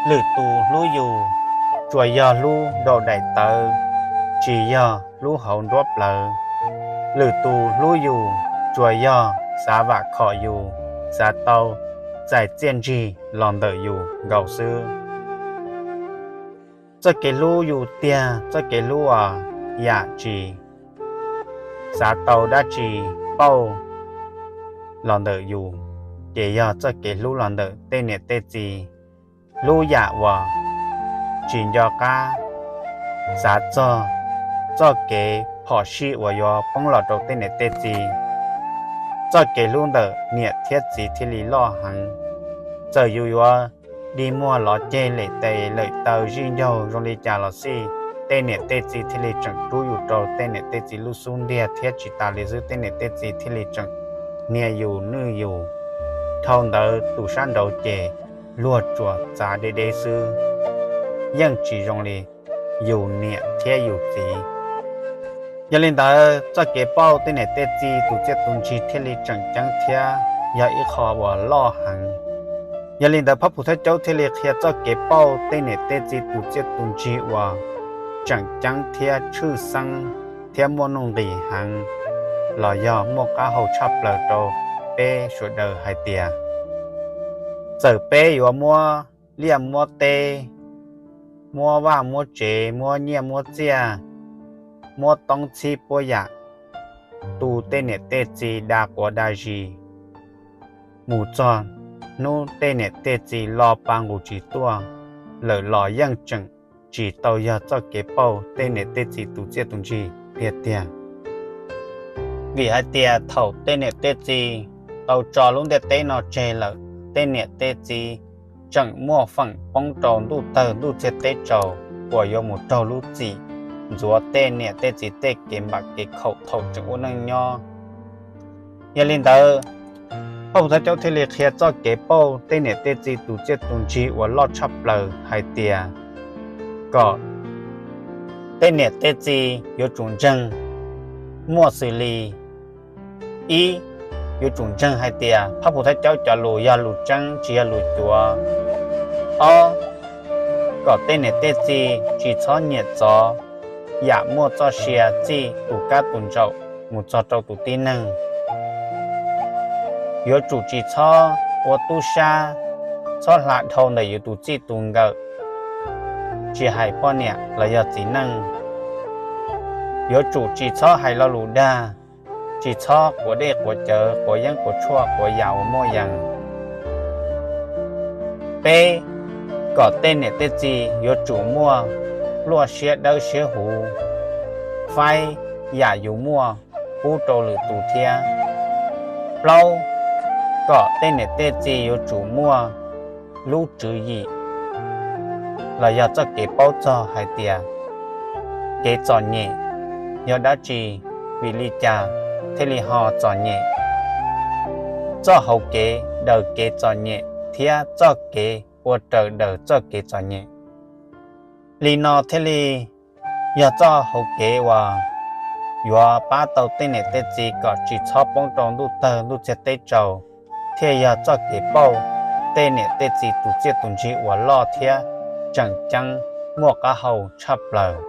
Lwm tus hlub yus tsuas yog hlub nraum daim tawv, tsis yog hlub hauv nruab plawv. Lwm tus hlub yus tsuas yog xav vam khom yus, xav tau txais txiaj ntsig los ntawm yus nkaus xwb. Txoj kev hlub yus tiag, txoj kev hlub uas yam tsis xav tau dab tsi pauj los ntawm yus, ces yog txoj kev hlub los ntawm tej niam tej txiv. Hlub yam uas tsis nco qab xav txog txoj kev phom sij uas yuav poob los rau tej niam tej txiv. Txoj kev hlub ntawm niam thiab txiv thiaj li loj heev. Txawm yus yuav dig muag lov ceg lem tes lawm taw zij ncaug zoo li cas los xij, tej niam tej txiv thiaj li tseem rub yus rau tej niam tej txiv lub xub ntiag thiab tsis tas li xwb, tej niam tej txiv thiaj li tseem hnia yus nwj yus. Dhau ntawd tus sab nraud ces luag tsuas txav deb deb xwb, yeej tsis zoo li yus niam thiab yus txiv. Yog li ntawd, txoj kev pauj tej niam tej txiv tus txiaj tus ntsig thiaj li tseem ceeb thiab yog ib qho uas loj heev. Yog li ntawd, Phab Phu Thaj Caub thiaj li qhia txoj kev pauj tej niam tej txiv tus txiaj tus ntsig uas tseem ceeb thiab tshwj xeeb thiab muaj nuj nqis heev los yog muaj qab hau tshaj plaws rau peb sawv daws hais tias, txawm peb yuav muab liaj muab teb, muab vaj muab tsev, muab nyiaj muab txiaj, muab toob txhib puab yam, tu tej niam tej txiv da quav da zis, mus txog hnub tej niam tej txiv lo pa nqus tsis tuaj lawm los yeej tseem tsis tau yog txoj kev pauj tej niam tej txiv tus txiaj tus ntsig tiag tiag. Vim hais tias thaum tej niam tej txiv tau tso lub ntiaj teb no tseg lawm, tej niam tej txiv tseem muaj feem poob rau ntuj tawg ntuj txiag teb tsaus uas yuav mus raug lub txim ntxuav tej niam tej txiv tej kev npam kev khaum thaum tseem ua neej nyob. Yog li ntawd, Phab Phu Thaj Caub thiaj li qhia txoj kev pauj tej niam tej txiv tus txiaj tus ntsig uas loj tshaj plaws hais tias, kom tej niam tej txiv yuav tsum ntseeg muaj xws li: ib, yuav tsum ntseeg hais tias Phab Phu Thaj Caub cov lus yog lus tseeb tsis yog lus cuav. Ob, kom tej niam tej txiv tsis txhob nyiam txov yam muaj txoj sia txij tus kab tus ntsaum mus txog rau tus tib neeg. Yuav tsum tsis txhob ua tub sab, txhob hla dhau ntawm yus tus txij tus nkawm, tsis hais poj niam los yog txiv neej. Yuav tsum tsis txhob hais lo lus dag, tsis txhob quav dej quav cawv, quav yeeb quav tshuaj, quav yam uas muaj yees. Peb, kom tej niam tej txiv yuav tsum muaj luaj siab dawb siab huv, faib yam yus muaj pub rau lwm tus thiab. Plaub, kom tej niam tej txiv yuav tsum muaj lub tswv yim los yog txoj kev paub txog hais tias kev txom nyem yog dab tsi, vim li cas thiaj li ho txom nyem, txoj hauv kev daws kev txom nyem thiab txoj kev ua raws daws txoj kev txom nyem. Li no thiaj li yog txoj hauv kev uas yuav pab tau tej niam tej txiv kom tsis txhob poob rau ntuj tawg ntuj txiag teb tsaus, thiaj yog txoj kev pauj tej niam tej txiv tus txiaj tus ntsig uas loj thiab tseem ceeb muaj qab hau tshaj plaws.